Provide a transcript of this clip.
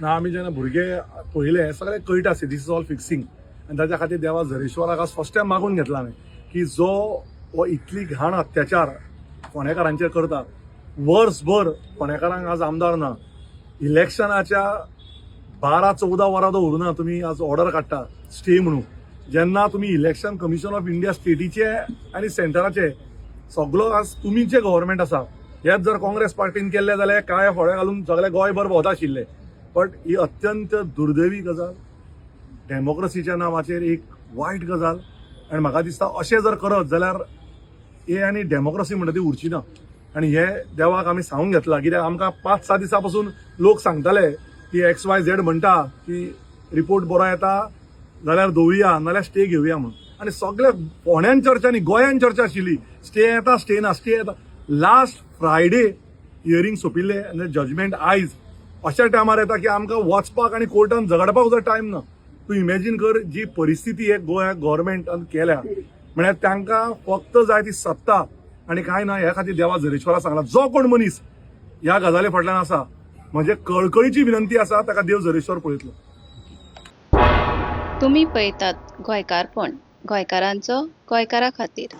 ना आमी जेन्ना भुरगे पळयले, हें सगळें कळटा आसलें, this is all fixing. आनी ताच्या खातीर देवा झरेश्वराक आज फर्स्ट टायम मागून घेतला हांवें की जो हो इतली घाण अत्याचार फोंडेकारांचेर करता, वर्सभर फोंडेकारांक आज आमदार ना, इलेक्शनाच्या 12-14 वरां तो उरुना, तुमी आज ऑर्डर काडटा स्टे म्हणून. जेन्ना तुमी इलेक्शन कमिशन ऑफ इंडिया स्टेटीचे आनी सेंटराचे सगलो आज तुमीचे गव्हर्मेंट आसा, हेच जर काँग्रेस पार्टीन केल्ले जाल्यार काळे फोडे घालून सगळे गोंयभर भोंवता आशिल्ले. बट ही अत्यंत दुर्दैवी गजाल, डेमोक्रेसीच्या नांवाचेर एक वायट गजाल. आनी म्हाका दिसता अशें जर करत जाल्यार हे आनी डेमोक्रेसी म्हणटा ती उरची ना. आनी हे देवाक आमी सांगून घेतला, कित्याक आमकां 5-7 दिसां पासून लोक सांगताले की एक्स वाय झेड म्हणटा की रिपोर्ट बरो येता जाल्यार दवरुया, नाल्यार स्टे घेवया म्हणून. आनी सगळे फोंड्यान चर्चा न्ही, गोंयान चर्चा आशिल्ली, स्टे येता, स्टे ना, स्टे येता. लास्ट फ्रायडे हियरींग सोंपिल्लें आनी जजमेंट आयज अशा टायमार येता की आमकां वचपाक आनी कोर्टान झगडपाक सुद्दां टायम ना. तूं इमॅजीन कर जी परिस्थिती एक गोंया गव्हर्मेंटान केल्या, म्हळ्यार तांकां फक्त जाय ती सत्ता आनी कांय ना. ह्या खातीर देवा झरेश्वरा सांगला, जो कोण मनीस ह्या गजाली फाटल्यान आसा, म्हजे कळकळीची विनंती आसा, ताका देव झरेश्वर पळयतलो. तुमी पळयतात गोंयकारपण, गोंयकारांचो गोंयकारा खातीर.